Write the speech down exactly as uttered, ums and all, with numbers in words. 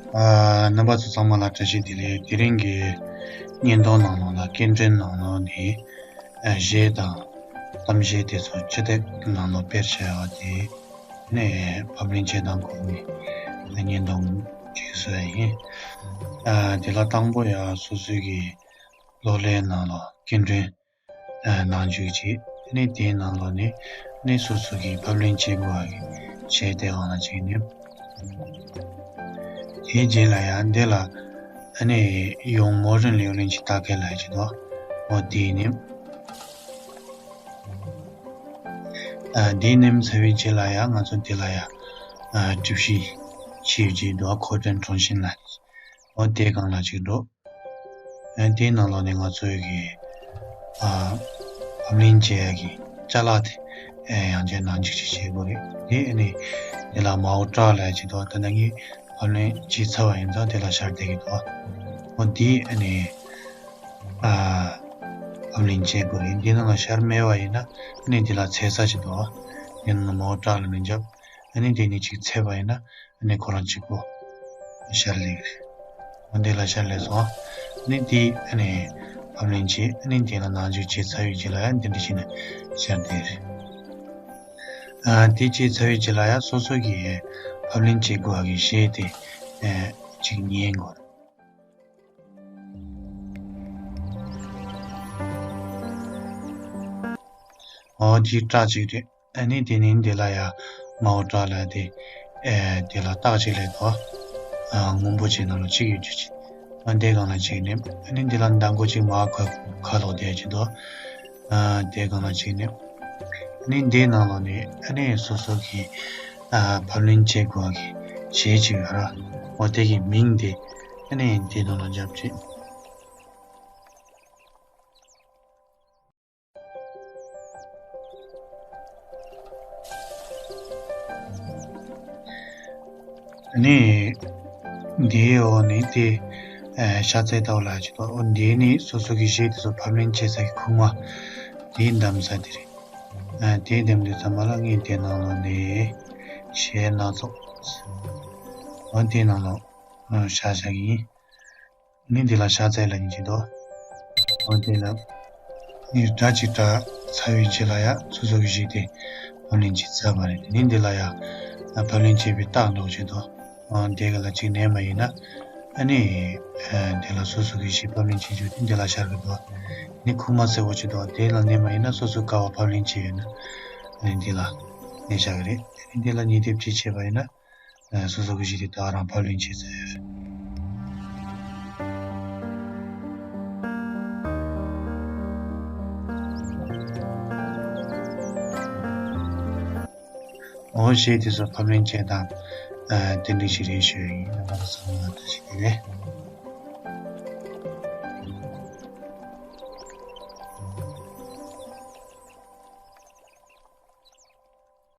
ཨ། རྣམ་པ་ཚོ་ཚང་མ་ལ་བཀྲ་ཤིས་བདེ་ལེགས། དེ་རིང་གི་བརྙན་ཐུང་ནང་ལོགས་ལ་སྐད་འཕྲིན་ནང་ལོགས་ནས་ཨ་གཞས་དང་གཏམ་གཞས་དེ་ཚོ་ཅི་ཐད་ནང་ལོགས་སྤེལ་བྱས་པ་དེ་ནས་ཕབ་ལེན་བྱེད་སྟངས་སྐོར་ནས་བརྙན་ཐུང་ཅིག་བཟོས་ཡིན། ཨ། དེ་ལ་དང་པོ་ཡང་སོ་སོའི་གི་གློག་ཀླད་ནང་ལོགས་སྐད་འཕྲིན་ནང་འཇུག་བྱེད། ཨ་ནི་དེའི་ནང་ལོགས་ནས་ཨ་ནི་སོ་སོ་གིས་ཕབ་ལེན་བྱེད་དགོས་པ་གི་གཞས་དེ་སྒང་ལ་བྱས་ནས། དེའི་རྗེས་ལ་ཡང་འདི་ལ་ཨ་ནི་ཡང་མོ་རིན་ལེའུ་ལིན་གྱི་རྟགས་ཁས་ལ་བྱེད་དོ། འོ་དེའི་ནི། ཨ། དེའི་ནེམ་ཚར་བའི་རྗེས་ལ་ཡང་ང་ཚོ་འདི་ལ་ཡང་ཨ་གྲུ་བཞི་ཕྱེ་བྱེད་དོ། ཁོ་ཏན་གྲོང་ཤིན་ལ། འོ་དེའི་སྒང་ལ་བྱེད་དོ། ཨ། དེའི་ནང་ལོགས་ནས་ང་ཚོའི་གི་ཨ་ཕབ་ལེན་བྱེད་ཡ་གི་ཅ་ལག་དེ་ཨ་ཡང་བསྐྱར་ནང་འཇུག་ཅིག་བྱེད་དགོས་རེད། དེ་ཨ་ནི་དེ་ལ་མའོ་ཊ་ལབ་ཡ་ཅིག་འདུག་ད་ནི་ངས་ཕབ་ལེན་བྱས་ཚར་བ་ཡིན་ཙང་དེ་ལ་ཤར་བསྡད་ཀྱི་འདུག་འོ་དེ་ཨ་ནི་ཨ་ཕབ་ལེན་བྱེད་དགོས་རེད། འདི་ནང་ལ་ཤར་མེད་པ་ཡིན་ན་ཨ་ནི་དེ་ལ་འཚེར་ས་ཅིག་འདུག་འདི་ནང་ལ་མའོ་ཊ་ལ་མི་འཇབ། ཨ་ནི་དེ་ནས་ཅིག་འཚེར་བ་ཡིན་ན། ཨ་ནི་ཁོ་རང་གཅིག་པོ་ཤར་ལེ་རེད། འོ་འདི་ལ་ཤར་ལེ་སོང་། ཨ་ནི་འདི་ཨ་ནི་ཕབ་ལེན་བྱེད། ཨ་ནི་འདི་ལ་ནང་འཇུག་བྱས་ཚར་བའི་རྗེས་ལ་ཡང་འདི་འདྲ་བྱས་ནས་ཤར་བསྡད་རེད། ཨ། དེ་བྱས་ཚར་བའི་རྗེས་ལ་ཡང་སོ་སོ་གིས་ཕབ་ལེན་བྱེད་དགོས་པ་གི་གཞས་དེ་ཨ་ཅིག་ཉན་དགོས། འོ་འདི་སྐྲ་གཅིག་རེད། ཨ་ནི་དེ་ནི་འདི་ལ་ཡ་མའོ་ཊ་ལ་དེ་ཨེ་དེ་ལ་རྟགས་ཅིག་ལས་དོ། ཨ། སྔོན་པོ་ཅིག་ནང་ལ་གཅིག་ཡོད་རྒྱུ་ཅིག་ཨ་འདི་སྒང་ལ་གཅིག་ནི་ཨ་ནི་འདི་ལ་མདང་དགོང་ཅིག་མར་ཁ་ཁ་ལོག་བསྡད་ཅིག་དོ། ཨ་འདི་སྒང་ལ་གཅིག་ནི་ཨ་ནི་འདི་ནང་ལོགས་ནི་ཨ་ནི་སོ་སོ་གི་ཨ་ཕབ་ལེན་བྱེད་དགོས་གི་གཞས་ཅིག་ཡོད་ར། འོ་དེ་གི་མིང་དེ་ཨ་ནི་འདི་ནང་ལ་འཇབ་ཅིག་ནི། འདིའི་འོག་ནི་དེ་ཨ་ཤ་ཚའི་ཏའོ་ལ་ཅི་ཏོ། འོ་འདི་ནི་སོ་སོ་གི་གཞས་དེ་ཚོ་ཕབ་ལེན་བྱེད་ས་གི་ཁུག་མ་དེའི་འདམ་ས་དེ་རེད། ཨ་དེའི་འདམ་དུས་ཙམ་པ་ལ་ངས་དེ་ནང་ལོགས་ནས་གཞས་སྣ་ཚོགས། འོ་དེ་ནང་ལོགས་ཨ་ཤ་ཤ་གི་ཡིན། ནི་འདི་ལ་ཤ་ཚའི་ལ་ཡིན་གྱི་འདུག་འོ་དེ་ལ་ནི་སྒྲ་ཅིག་སྒྲ་ཚར་བའི་རྗེས་ལ་ཡ་སོ་སོ་གི་གཞས་དེ་ཕབ་ལེན་བྱས་ཚར་བ་རེད། ནི་འདི་ལ་ཡ་ཕབ་ལེན་བྱས་པའི་རྟགས་འདུག་གྱི་འདུག་འོ་དེ་ག་ལ་ཅིག་ནས་མ་ཡིན་ན་ཨ་ནི་ཨ་དེ་ལ་སོ་སོ་གི་གཞས་ཕབ་ལེན་བྱེད་རྒྱུ་དེ་འདི་ལ་ཤར་གི་འདུག་ནི་ཁུག་མ་སེར་པོ་ཅིག་འདུག་དེ་ལ་ནས་མ་ཡིན་ན་སོ་སོ་ག་བ་ཕབ་ལེན་བྱས་ཡོད་ན་ཨ་ནི་འདི་ལ་ནས་ཤར་གི་རེད། ཨ་ནི་འདི་ལ་ཉིས་དེབ་ཅིག་བྱས་པ་ཡིན་ན། ཨ་སོ་སོ་གི་གཞས་དེ་ད་རང་ཕབ་ལེན་བྱས་ཚར་ཡོད་རེད། འོ་གཞས་དེ་ཚོ་ཕབ་ལེན་བྱེད་སྟངས་ཨ་དེ་འདྲ་ཞིག་རེད་ཞུ་ཡིན། རྣམ་པ་ཚང་མ་ལ་བཀྲ་ཤིས་བདེ་ལེགས།